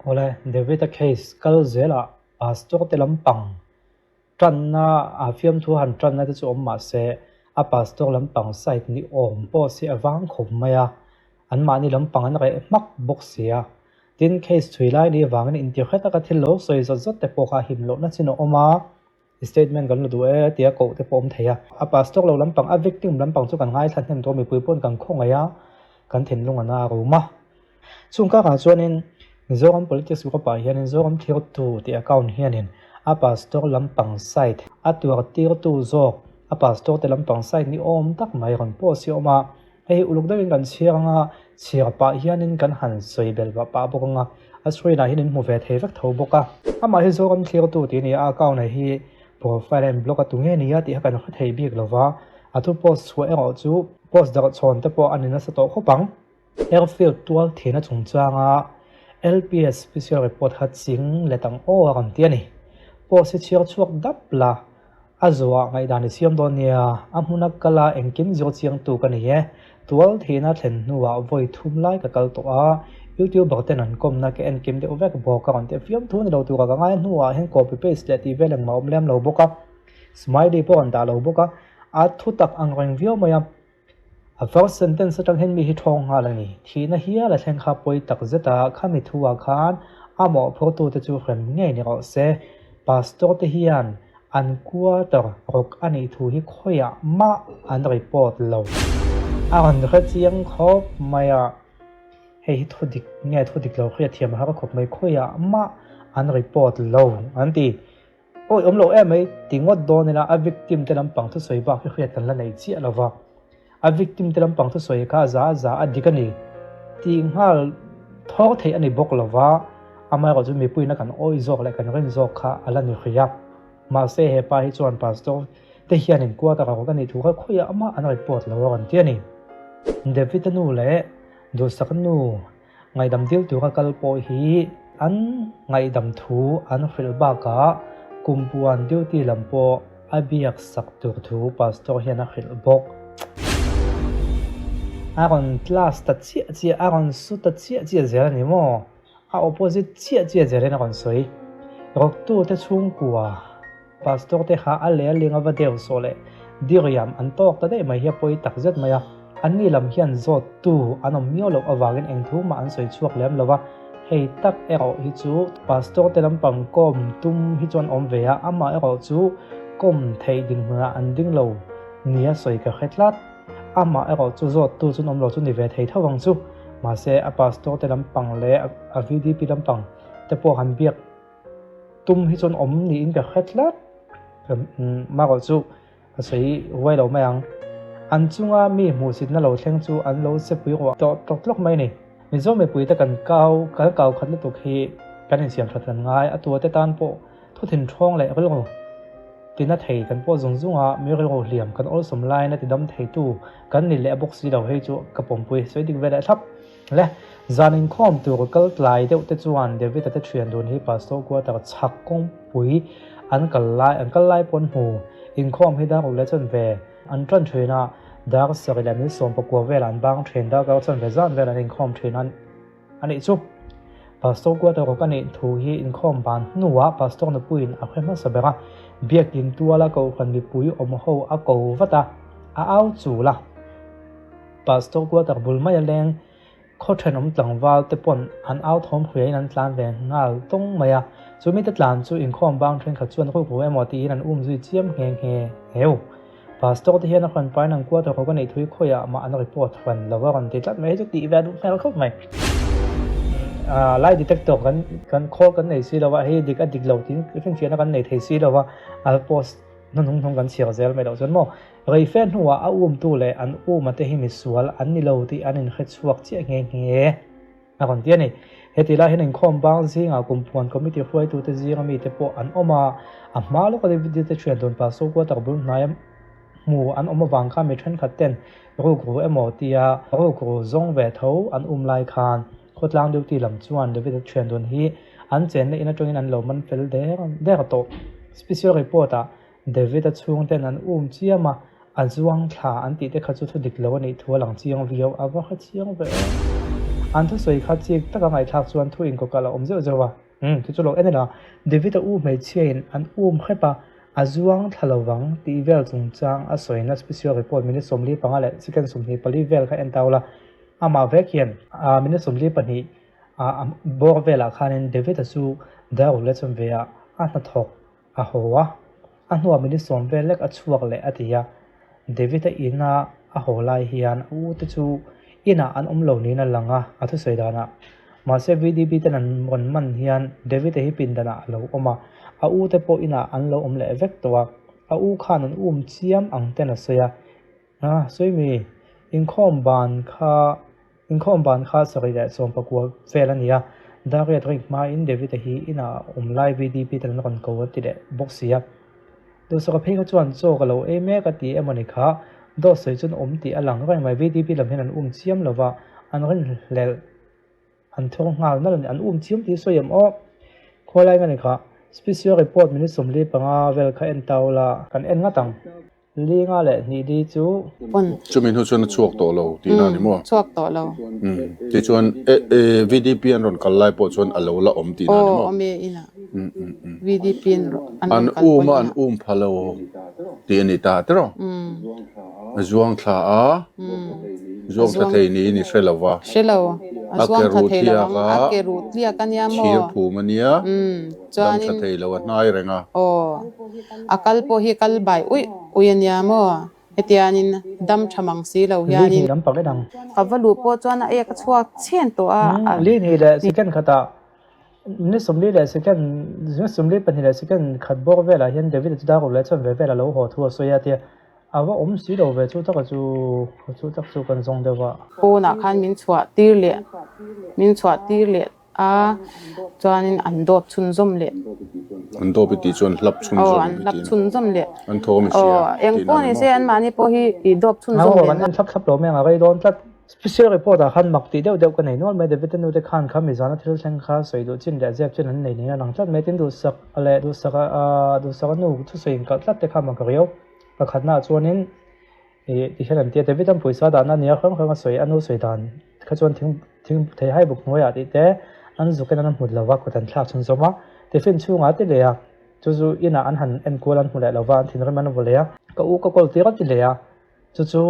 Awle, David-a case kal zelah pastor te lampang tanna a fiamthu han tanna te chu awm mah se a pastor lampang side ni awm pawh si a vang khawp mai a, anmahni lampang an reh hmak bawk si a. Tin, case chhui lai ni avangin intirhre taka thil lo sawi zawt zawt te pawh kha a him lohna chin a awm a. Statement kan la duh e tia koh te pawh awm thei a. A pastor lo lampang, a victim lampang chu kan ngaithla hnem tawh a, mipui pawn kan khawngaih a, kan thinlung a na rum a. Chung kakah chuanin Mizoram Politics Group ah hianin Zoram Thirtu tih account hianin a pastor lampang side, a tuar tirtu zawk, a pastor te lampang side ni awm tak mai rawn post hi a awm a. Hei hi uluk deuhin kan chhiar ang a, chhiar pah hianin kan han sawi belh vah pah bawk ang a, a screen ah hian in hmu ve thei vek tho bawk a. Amah hi Zoram thlirtu tih a ni a, a account ah hi profile a in block a tu nge ni a tih kha kan hre thei bik lo va, a thu post chhuah erawh chu post darh chhawn te pawh a ni nasa tawh khawp ang. Airfield tual thihna chungchanga LPS special report kha ching let ang aw a rawn ti a ni. Post hi chhiar chhuak dap la. A zuah ngaihdan i siam dawn nia, a hmuna kal a engkim zir chiangtu ka ni e. Tual thihna thlen hnuah vawi thum lai ka kal tawh a, YouTuber ten an kawmna ka enkim deuh vek bawk a rawn ti a, fiamthu ni lo tura ka ngai hnuah hian copy paste leh tih vel engmah awm lem lo bawk a, smiley pawh an dah lo bawk a, a thutak ang reng viau mai a. A first sentence atang hian mi hi thawng nghal a ni. Thihna hial a thleng kha pawi tak zet a, khami thuah khan a mawhphurtute chu hrem ngei ni rawh se. Pastor te hian an quarter rawk a nih thu hi khawiah mah an report lo. A rawn hre chiang khawp mai a, hei hi thu dik nge thu dik lo hriat thiam a har khawp mai, khawiah mah an report lo an ti. Awi awm lo em mai ti ngawt dawn ila a victim te lampang thusawi bak hi hriat kan la nei chiah lo va, a victim te lampang thusawi kha za za a dik a ni tih nghal thawk theih a ni bawk lo va, amaherawh chu mipuiin a kan awi zawk leh kan rin zawk kha a la ni hrih a. Mahse he pa hi chuan pastor te hianin quarter a rawk a nih thu kha khawiah mah an report lo a rawn ti a ni. David-a nu leh Duhsaka nu Ngaihdam dil tura kal pawh hi an ngaihdam thu an hrilh bakah kumpuan duty lam pawh a biak sak tur thu pastor hian a hrilh bawk. A rawn class ta chiah chiah, a rawn su ta chiah chiah zel a ni maw? A opposite chiah chiah zelin a rawn sawi. Rawktute chhungkua. Pastor te kha a leh a ling a va deuh sawh leh diriam an tawk ta daih mai hi a pawi tak zet mai a, anni lam hian zawt tu an awm miau loh avangin eng thu mah an sawi chhuak lem lo va, hei tak erawh hi chu Pastor te lampang kawm tum hi chuan awm ve a, amah erawh chu kawm theih dinghmunah an ding lo nia sawi ka hre tlat, amah erawh chu zawt tu chu an awm lo chu ni ve thei tho ang chu, mahse a Pastor te lampang leh a VDP lampang te pawh han biak Tum hi chuan awm niin ka hre tlat. Marawh chu ka sawi huai lo mai ang. An chunga mi hmuhsitna lo thleng chu an lo sepui ruah tawh tlawk tlawk mai a ni. Mizo mipuite kan kau kan kau khat lutuk hi kan insiam that kan ngai. A tuate tan pawh thu thinthawng leh rilru tina thei kan pawh zung zung a, mi rilru hliam kan awlsawm laiin a tidam theitu kan ni leh bawk si lo hei chu ka pawmpui sawi dik ve leh thlap. Le, zan inkhawm tur kal tlai deuh te chuan David-a te thian dun hi Pastor quarter chhak kawngpui an kal lai an kal lai pawn hmu. Inkhawm hi dar uleh chuan ve an tan thin a, dar sarih leh min 19 velah an bang thin, dar kar chuan ve zan vel an inkhawm thin a a nih chu. Pastor quarter rawk a nih thu hi inkhawm ban hnuah Pastor nupuiin a hre hmasa ber a, biakin tuala kohhran mipui awm ho a ko vat a, a au chul a. Pastor quarter bul mai a leng, khaw thenawm tlangval te pawn an au thawm hriain an tlan ve nghal tawng mai a, chu mite tlan chu inkhawm bang thenkhat chuan ruk ru emaw tiin an um zui chiam nghe nghe heu. Pastor te hian a hran pain an quarter ho ka neih thui khawiah mah an report hran lo a rawn ti tlat mai, hei chu tih ve a duh hmel khawp mai. Lie detector kan kan khawl kan nei si lo a, hei dik a dik lo tiin finfiahna kan nei thei si lo a, a post hnuhnung hnung kan chhiar zel mai loh chuan maw. Reife hnuah a umtu leh an uma te hi misual an ni lo tih an inhre chhuak chiah nghe nghe a rawn ti a ni. Heti lai hian inkhawm bang zingah Kumpuan Committee hruaitute zinga mite pawh an awm a, a hma lawka David te thian dun Pastor quarter bul hnaia hmu an awm avang khan mi thenkhat ten rukru emaw tia rukru zawng ve tho an um lai khan khawtlang duty lam chuan David a thian dun hi an chenna in atangin an lo man fel der der tawh. Special report ah David-a chhungten an um chiam a, a zuang thla an tih te kha chu thu dik lo a nih thu a lang chiang viau, a va hre chiang ve aw. An thusawi kha chik taka ngaihthlak chuan thu inkawkalh a awm zeuh zeuh a. Umm, chu chu lo en ila, David-a u hmeichhiain an um hrep a, a zuang thla lovang tih vel chungchang a sawina special report minute 45 leh second 24 vel kha en ta ula, amah vek hian minute 42 a bawr velah khanin David-a chu Darul leh chuan ve ah a hnathawk a haw a, a hnuah minute 10 vel lek a chhuak leh a ti a. David-a ina a haw lai hian a ute chu inah an awm lo niin a lang a, a thusawi danah. Mahse VDP ten an rawn man hian David-a hi pindanah a lo awm a, a ute pawh inah an lo awm leh vek tawh a, a u khan an um chiam ang ten a sawi a. A sawi mi, inkhawm ban kha inkhawm ban kha 7:19 vel a ni a, Dariat ring hmain David-a hi inah a awm lai VDP ten an rawn ko a ti leh bawk si a. Duhsaka phei kha chuan chaw ka lo ei mek a ti emaw ni kha, dawt sawi chuan awm tih a lang reng mai, VDP lam hian an um chiam lo va, an rinhlelh an thawk nghal nalh a ni, an um chiam tih sawi em aw? Khawi lai nga ni kha, Special report minute 45 vel kha en ta ula, kan en ngat ang. Linga leh hnih li chu. Chumi hnu chuan a chhuak tawh lo tihna a ni maw? Chhuak tawh lo. Tichuan VDP an rawn kal lai pawh chuan a lo la awm tihna a ni maw? Aw awm e inah. VDP an rawn kal pawh inah. An um a an um pha lo tih a ni ta tiraw? A zuang thla a, zuang thla thei niin i hre lo va. Hre lo. A zuang thla thei lo ang. A ke ruh tliak a nia maw? Thir phum a nia. Dam tha thei lo a hnai reng a. Aw. A kal pawh hi kal bai uih uih a nia maw? Hetianin dam tha mang si lo hianin. Li hnih lampang en ang. Ka va luh pawh chuan a ek a chhuak chhen tawh a. Li hnih leh second khatah ni 40 leh second ni 42 leh second khat bawk velah hian David-a chu dar leh chuan ve vel a lo haw thu a sawi a tia a va awm si lo ve chu taka chu chu tak chu kan zawng deuh a. Pawnah khan min chhuah tir leh min chhuah tir leh a, chuanin an dawp chhunzawm leh. An dawp i tih chuan hlap chhunzawm. Aw, an hlap chhunzawm leh. An thawm i hria. Aw, eng pawh ni se anmahni pawh hi i dawp chhunzawm leh. An en thlap thlap lo mai ang, a rei dawn tlat. Special report ah khan mak tih deuh deuh ka nei nual mai, David a nute khan kha mizana thil thleng kha sawi duh chin leh zep chin an nei niin a lang tlat mai, tin duhsak leh duhsak a duhsak a nu thusawi inkalh tlat te kha mak riau. Pakhatna ah chuanin Ih ti hian an ti a, David an pawisa dahna nia hrang hrang a sawi, a nu sawi dan kha chuan thing thing thei hai buk hnuaiah tih te an zuk in an hmut lo va, kut an thlak chhun zawm a, tiffin chhungah a ti leh a, chu chu inah an han en kual an hmu leh lo va, an thinrim an vaw leh a, ka u ka kawl tir a ti leh a, chu chu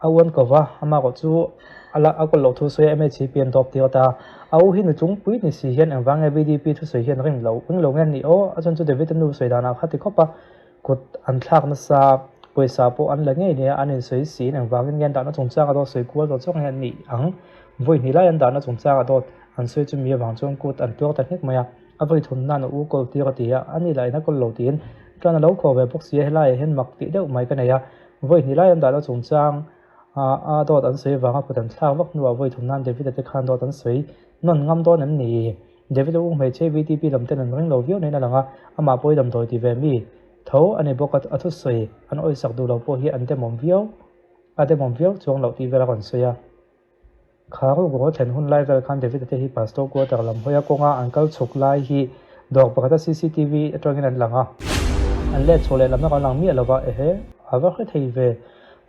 a u an ko va, amah erawh chu a la a kawl loh thu sawi a MHCP an dawp tir ta, a u hi nutlungpui ni si hian engvang nge VDP thusawi hian ring lo ring lo nge an nih aw, a chuan chu David a nu sawi danah kha ti khawp a. Kut an thlak nasa, pawisa pawh an la ngei nia, an insawi siin engvangin nge an dahna chungchanga dawt sawi kual tawh chawk nge an nih ang? Vawi hnih lai an dahna chungchanga dawt an sawi chu mi avang chuan kut an tuar ta nghek mai a, a vawi thum nan a u kawl tir a ti a, ani lah in a kawl lo tiin tan a lo khaw ve bawk si a, helaiah hian mak tih deuh mai ka nei a, vawi hnih lai an dahna chungchang a dawt an sawi avanga kut an thlak vak hnuah vawi thum nan David-a te khan dawt an sawi nawn ngam dawn em ni? David-a u hmeichhe VTP lam ten an ring lo viau niin a lang a, amah pawh hi damdawi ti ve mi tho a ni bawk a, a thusawi an awisak duh lo pawh hi an demawm viau, a demawm viau chuang loh tih vel a rawn sawi a. Kha rukrual thlen hun lai vel khan David-a te hi Pastor quarter lam hawia kawnga an kal chhuk lai hi dawr pakhata cctv atangin an lang a, an let chhuah leh lamna kan lang miah lo va, ehe, a va hre thei ve.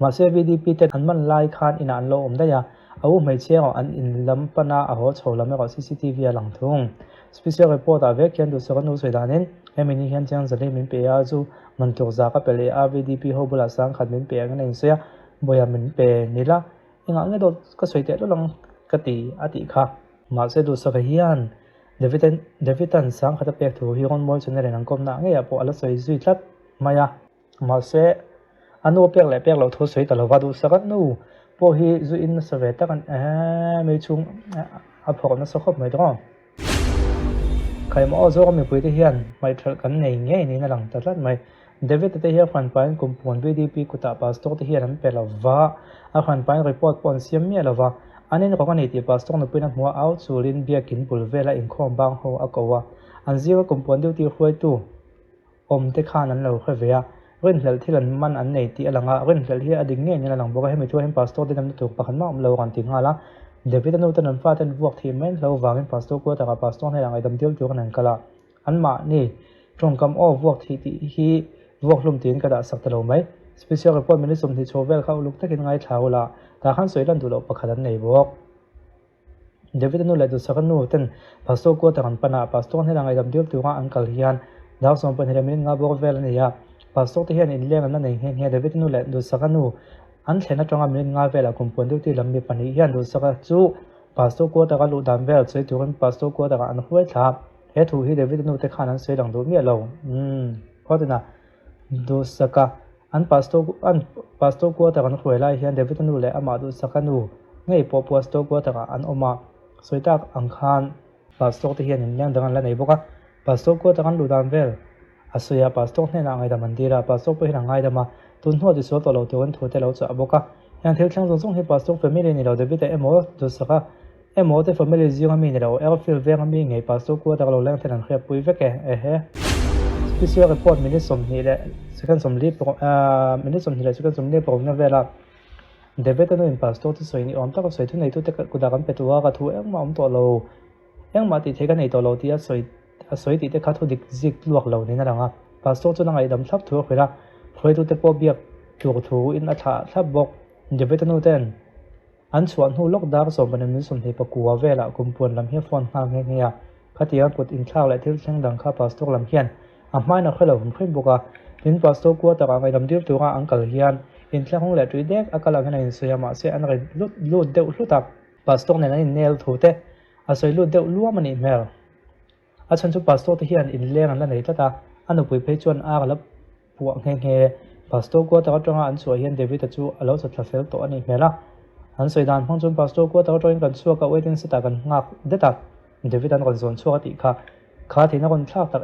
Mahse VDP ten an man lai khan inah an lo awm daih a, A u hmeichhia erawh an in lam pan a, a haw chho lam erawh cctv a lang thung. Special report ah vek hian duhsak a nu sawi danin hemi ni hian chiang zali min pe a, zu man tluk za ka pe leh a, VDP ho bulah sangkhat min pe angin a insawi a, Bawiha min pe ni la, engah nge dawt ka sawi teh lawlh ang ka ti a tih kha. Mahse duhsaka hian David David-a'n sangkhat a pek thu hi rawnmawi channel in an kawmna ah ngeiah pawh a la sawi zui tlat mai a. Mahse, a nu pek leh pek loh thu sawi ta lova duhsak a nu pawh hi zu in nasa ve tak a ni eeh mi chhung a phawrh nasa khawp mai tawng. Khaihmawh aw zawk a mipui te hian hmaihthalh kan nei ngei niin a lang ta tlat mai. David-a te hi a hranpain kum puan VDP kutah pastor te hian an pe lova, a hranpain report pawh an siam miah lova, an inrawk a ni tih pastor nupuiin a hmuh a, au chulin biakin bul vela inkhawm bang ho a ko a, an zinga kum puan duty hruaitu. Awm te khan an lo hre ve a, rinhlelh thil an man an nei tih a lang a, rinhlelh hi a dik ngei niin a lang bawk a, hemi thu ah hian Pastor te damna tur pakhat mah awm lo rawn ti nghal a, David a nu ten an fate an vuak thih mai an hlo vangin Pastor quarter ah Pastor hnenah ngaihdam dil tur an han kal a, anmahni tawngkam aw vuak thih tih hi vuak hlum tiin ka dah sak ta lo mai. Special report minute 20 chho vel kha uluk takin ngaithla ula, tah khan sawi lan duh loh pakhat an nei bawk. David-a nu leh Duhsaka nu ten Pastor quarter an pan a, Pastor hnenah ngaihdam dil tura an kal hian dar 12 leh minute nga bawr vel a ni a. Pastor te hian inleng an la nei nghe nghe. David-a nu leh Duhsaka nu an thlen atanga minute nga velah kum puan duty lam mi pahnih hian Duhsaka chu Pastor quarter a luh dan vel sawi turin Pastor quarter ah an hruai thla a. He thu hi David-a nu te khan an sawi lang duh miah lo. Umm. Khuatina Duhsaka an Pastor an Pastor quarter an hruai lai hian David-a nu leh amah Duhsaka nu ngei pawh Pastor quarter ah an awm a. Sawi tak ang khan Pastor te hian inleng dang an la nei bawk a. Pastor quarter an luh dan vel a sawi a, Pastor hnenah ngaidam an dil a, Pastor pawh hian a ngaidam a, tun hnuah tisual tawh lo turin thu te lo chah bawk a. Heng thil thleng zawng zawng hi Pastor family ni lo David-a emaw Duhsaka emaw te family zinga mi ni lo Airfield venga mi ngei Pastor quarter lo leng ten an hriatpui vek e. Ehe. Special report minute 20 leh second 40 minute 20 leh second 40 parukna vela David-a nuin Pastor te sawi ni awm tak a sawi thuneitute kutah kan pe tu a, ka thu engmah awm tawh lo, engmah tih theih ka nei tawh lo tih a sawi a sawi tih te kha thu dik zik luak lo niin a lang a. Pastor chuan a ngaihdam thlap thu a hrilh a, hruaitute pawh biak tur thu in a thlah thlap bawk. David-a nu ten an chhuah hnu lawk dar 10 min 24 velah kum puan lam hi a phone nghal nghe nghe a. Khatiang kut inthlak leh thil thleng dang kha Pastor lam hian a hmain a hre lo hrim hrim bawk a. Tin, Pastor quarter ah ngaihdam dir tura an kal hian inthlak hung leh tui dek a kal ang hian a insawi a, mahse an ri lut lut deuh hlut a. Pastor nen an innel thu te a sawi lut deuh luam a nih hmel. A chhan chu Pastor te hian inleng an la nei tlat a, a nupui phei chuan ar a la puah nghe nghe. Pastor quarter atanga an chhuah hian David-a chu a lo chawthla fel tawh a nih hmel a. An sawi dan hmang chuan Pastor quarter atangin kan chhuak a, waiting seat ah kan nghak det a, David an rawn zawn chhuak a tih kha. Kha thihna rawn thlak tak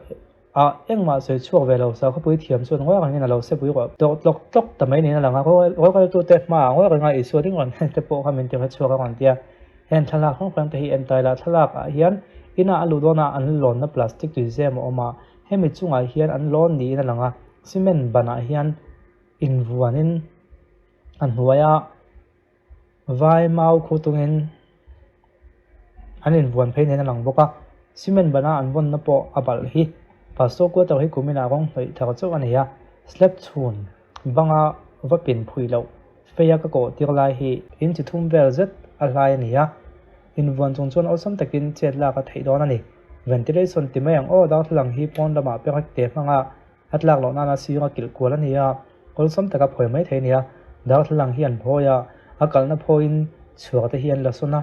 a, engmah sawi chhuak ve lo, Saukhapui thiam chuan ngawi rengin a lo sepui ruah tawk tlawk tlawk ta mai niin a lang a. Roreltute hmaah ngawi renga Isua ding rawn te pawh kha min ti hre chhuak a rawn ti a. Heng thlalak hrang hrang te hi en taila thlalak ah hian inah a luh dawnah an lawnna plastic tuizem a awm a, hemi chungah hian an lawn niin a lang a, cement banah hian invuanin a hnuaia vai mau khu tungin an invuan phei niin a lang bawk a, cement bana an vawnna pawh a balh hi Pastor quarter hi kuminah rawng hnawih thar chauh a ni a, slab chhun banga va pin phui loh. Feia ka kawh tir lai hi in chi thum vel zet a hlai a ni a, invuan chung chuan awlsam takin chet lak a theih dawn a ni. Ventilation ti mai ang aw, darthlalang hi pawn lamah perek te hmanga a tlak loh nana sir a kilh kual a ni a, awlsam taka phawi mai thei a ni a. Darthlalang hi an phawi a, a kalhna phawiin chhuar te hi an la sawn a,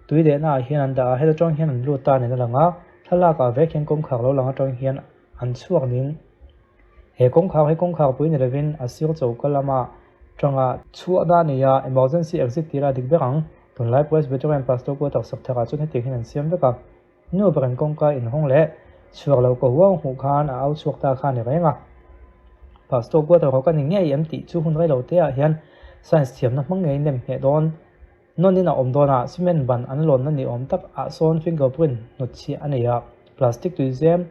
tui dehna ah hian an dah a, heta tang hian an lut ta niin a lang a, thlalak ah vek hian kawngkhar lo lang atang hian an chhuak niin he kawngkhar hi kawngkhar pui ni lovin a sir choka lama tanga chhuahna a ni a, emergency exit tih lah dik ber ang. Tunlai Presbyterian Pastor quarter sak thar ah chuan hetiang hian an siam vek a, nu berin kawngka inhawng leh chhuak lo ka huang hmuh khan a au chhuak ta kha a ni reng a. Pastor quarter ho ka ni ngei em tih chu hun reilo te ah hian science thiamna hmang ngeiin nem hneh dawn. Nawnin a awm dawn a, cement ban an lawnna ni awm tak ah sawn fingerprint hnawtchhiah a nei a, plastic tuizem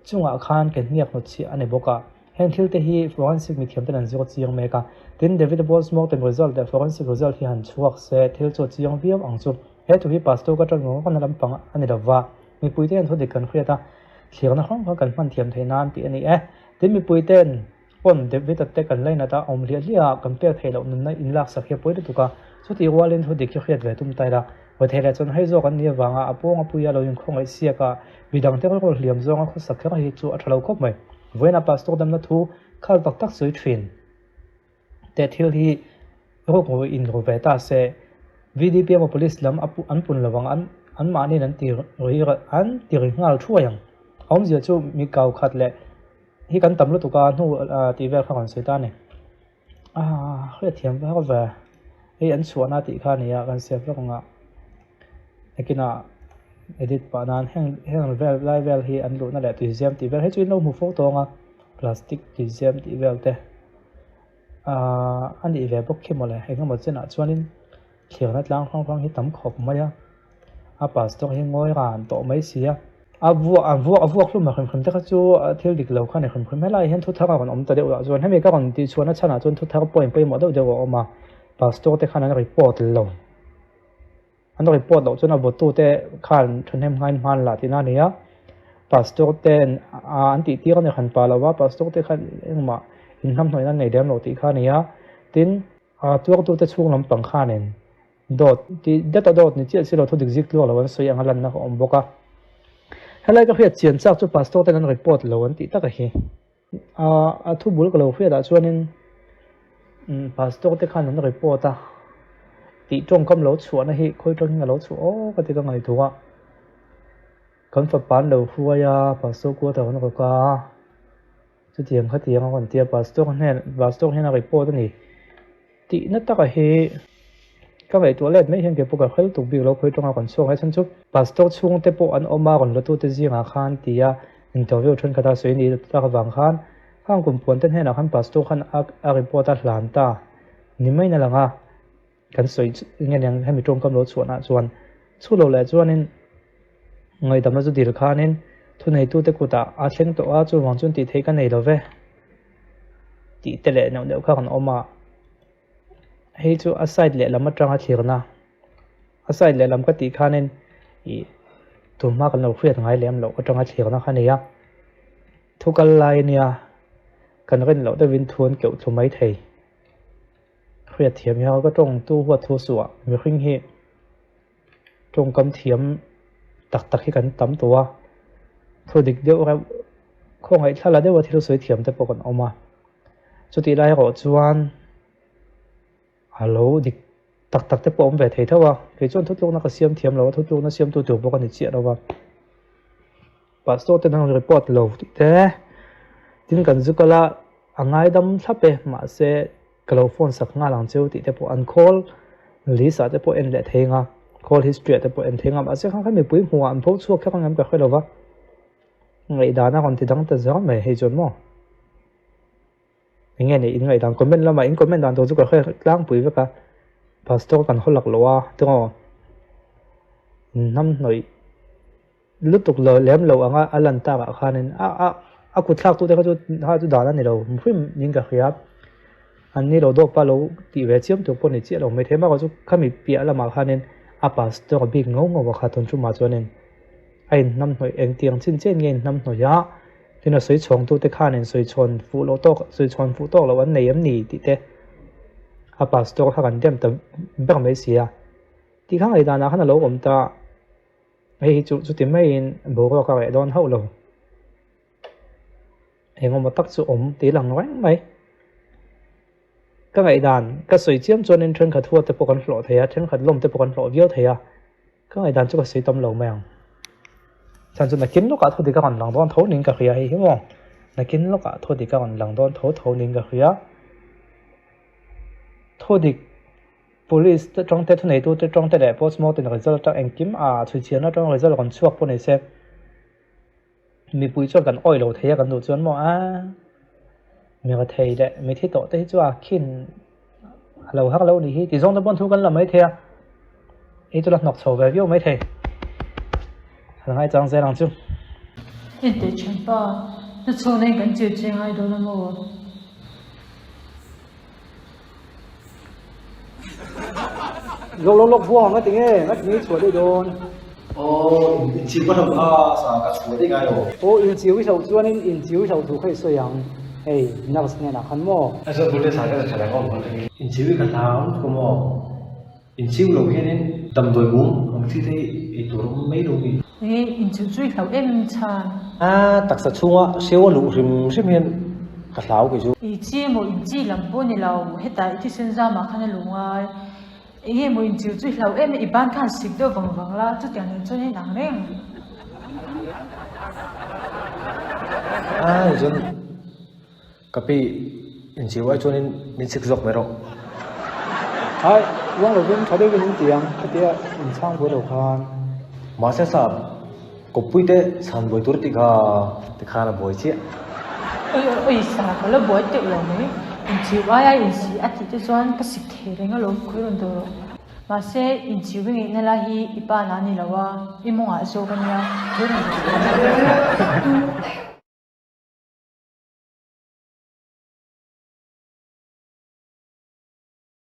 chungah khan ke hniak hnawtchhiah a ni bawk a. Heng thil te hi forensic mithiam ten an zir chiang mek a, tin David-a postmortem result leh forensic result hi han chhuak se thil chu a chiang viau ang chu. He thu hi pastor ka tan ngawng ngawna lampang a ni lova, mipui ten thu dik kan hriat a, thlirna hrang hrang kan hman thiam theih nan tih a ni e. Tin mipui ten Pawn David-a te kan lainat a, awm hliah hliah a, kan pek theih loh nunna in laksak hi a pawi lutuk a, chutih rualin thu dik hi hriat ve tum ta ila. Vawthei leh chuan hei zawk an nih avanga a pawng a puia lo inkhawngaih siak a, midang te rilru hliam zawnga khawsak kher hi chu a tha lo khawp mai. Vawiinah Pastor damna thu khal tak tak sawi thin teh thil hi rukru in ru ve ta se, VDP emaw Police lam a an pun lovang an anmahniin an ti ri an ti ri nghal thuai ang. A awmzia chu mi kau khat leh Hi kan tam lutuk a hnu tih vel kha kan sawi ta a ni. Ah hriatthiam vak ve hei an chhuahna tih kha a ni a kan siam vek ang a nakinah edit pah nan heng heng vel lai vel hi an luhna leh tuizem tih vel hei chu in lo hmu fo tawng a plastic tuizem tih vel te ah a nih ve bawk khi mawle engemaw chenah chuanin thlirna tlang hrang hrang hi tam khawp mai a. A pastor hi ngawi ran tawh mai si a. A vuak a vuak a vuak hlum a hrim hrim te kha chu thil dik lo kha a ni hrim hrim. Helai hian thuthar a rawn awm ta deuh lah chuan hemi ka rawn tih chhuahna chhanah chuan thuthar point pawimawh deuh deuh a awm a. Pastor te khan an report lo. An report loh chuan a vawtu te khan thahnem ngaiin hman lah tihna a ni a. Pastor ten an tih tir a ni hran pah lo va, pastor te khan engmah inhnamhnawihna an nei lem lo tih kha a ni a. Tin, a tuartute chhung lampang khanin. Dawt tih data dawt ni chiah si lo thudik zik tluak lo an sawi ang a lanna ka awm bawk a. Helai ka hriat chian chak chu pastor ten an report lo an tih tak a hi. A thu bul ka lo hriat ah chuanin pastor te khan an report a tih tawngkam lo chhuahna hi khawi tawngin a lo chhuah aw ka ti ka ngaihtuah a. Kan fapa an lo hruai a pastor quarter an rawk a chutiang khatiang a rawn ti a pastor hnen pastor hian a report a ni. Tihna taka hi ka ngaihtuah let mai hian kei pawh ka hre lutuk bik lo khawi tawngah kan chhuak mai chhan chu pastor chhungte pawh an awm a rawn la tute zingah khan tia interview thenkhat a sawi ni tak avang khan khang kum puan te hnenah khan pastor khan a report a hlan ta ni mai na lang a kan sawi nge niang hemi tawngkam lo chhuahna chuan chu lo leh chuanin ngaihdamna chu dil khanin thuneitute kutah a thleng tawh a chuvang chuan tih theih ka nei lo ve. Tih te leh neuh neuh kha kan awm a, hei chu a side lehlam atanga thlirna a side lehlam ka tih khanin ih tunhma kan lo hriat ngai lem loh atanga thlirna kha a ni a, thu kal lai ania kan rin loh deuhin thu an keuh thlu mai thei. Hriat thiam hian ka tawng tu huat thu suh ah mihring hi tawngkam thiam tak tak hi kan tam tawh a, thu dik deuh reuh khawngaih thla la deuha thil sawi thiam te pawh kan awm a, chutih lai erawh chuan a lo dik tak tak te pawh a awm ve thei tho a, kei chuan thutlukna ka siam thiam lo a, thutlukna siamtu tur pawh ka ni chiah lo va. Pastor ten an report lo tih te tin kan zu kal a a ngaidam thlap e mahse ka lo phone sak nghal ang cheu tih te pawh an call list ah te pawh en leh thei ang a call history ah te pawh en thei ang a mahse kha kha mipui hmuh ah an pho chhuak kher ang em ka hre lo va ngaihdan a rawn ti dang ta zel mai hei chuan maw. Enge ni in ngaihdan comment lamah in comment dan tur chu ka hre tlangpui vek a pastor kan haw lak loh a tingaw hnamhnawih lutuk lo lem lo anga a lan tak ah khanin a a a kut thlak tute kha chu kha chu dan a ni lo hrim niin ka hria an ni lo dawk pa lo tih ve chiam tur pawh ni chiah lo maithei bakah chu khami piah lamah khanin a pastor bik ngau ngau a kha tun tumah chuanin a inhnamhnawih engtiang chin chen nge a inhnamhnawih a. Tin a sawi chhawngtute khanin sawi chhawn fuh loh tawk, sawi chhawn fuh tawk loh an nei em ni tih te a pastor kha kan dem ta ber mai si a. Tih kha ngaihdanah khan a lo awm ta, hei hi chu chuti maiin boruak a reh dawn hauh lo. Engemaw tak chu awm tih lang reng mai. Ka ngaihdan, ka sawi chiam chuanin thenkhat huat te pawh kan hlawh thei a, thenkhat lawm te pawh kan hlawh viau thei a. Ka ngaihdan chu ka sawi tam lo mai ang. Chhan chu nakin lawkah thu dik a rawn lang dawn tho niin ka hria hei hi maw. Nakin lawkah thu dik a rawn lang dawn tho tho niin ka hria. Thu dik police te tawng te thuneitu te tawng te leh postmortem result atang engkim a chhuichhiahna atang result rawn chhuak pawh ni se. Mipui chuan kan awih lo thei a kan duh chuan maw a mira thei leh mithi tawh te hi chu a khin a lo har lo nih hi ti zawng te pawn thu kan la mai thei a hei chu la hnawk chho ve viau mai thei han ngaichang zel ang chu. Enteh thianpa, na chhawna in kan chir che ngai dawn a maw? Lawk lawk lawk buang a ti nge a ti nge chhuah daih dawn. Aw inchiu ka hlauh kha sa ka chhuah daih ngai lo. Aw inchiu i hlauh chuanin inchiu i hlauh thu kha i sawi ang hei nurse hnenah khan maw. A zawt bul te sa ka tha dang awm ang tengin. Inchiu i ka hlau lutuk a maw. Inchiu lo hianin damdawi mum ang chi te hi ei tur a awm mai lo mi. Enge inchiu chu i hlauh em em chhan? A taksa chhunga hreu a luh hrim hrim hian ka hlau kei chu. I chi emaw inchi lam pawh ni lo, hetah i thisen zamah khan a luh ngai. Enge maw inchiu chu i hlauh em em, i ban khan sik deuh vang vang la, chutiang nen chuan in ang reng. A chuan Ka pi inchiu ai chuanin min chik zawk mai rawh. Hai, uang lovin tha deuhin in ti ang, hetia inchhang buai lo khan. Mahse sa, kawppui te chhan buai tur tih kha tikhan a buai chiah. Oi oi oi, sa ka la buai teuh lo mai. Inchiu aia insi a tih te chuan ka sik thei reng alawm, khawi rawn daw rawh. Mahse, inchiu i ngaihna lai hi i pa na a ni lo a, i mawngah zawk a nia, khawi rawn daw rawh.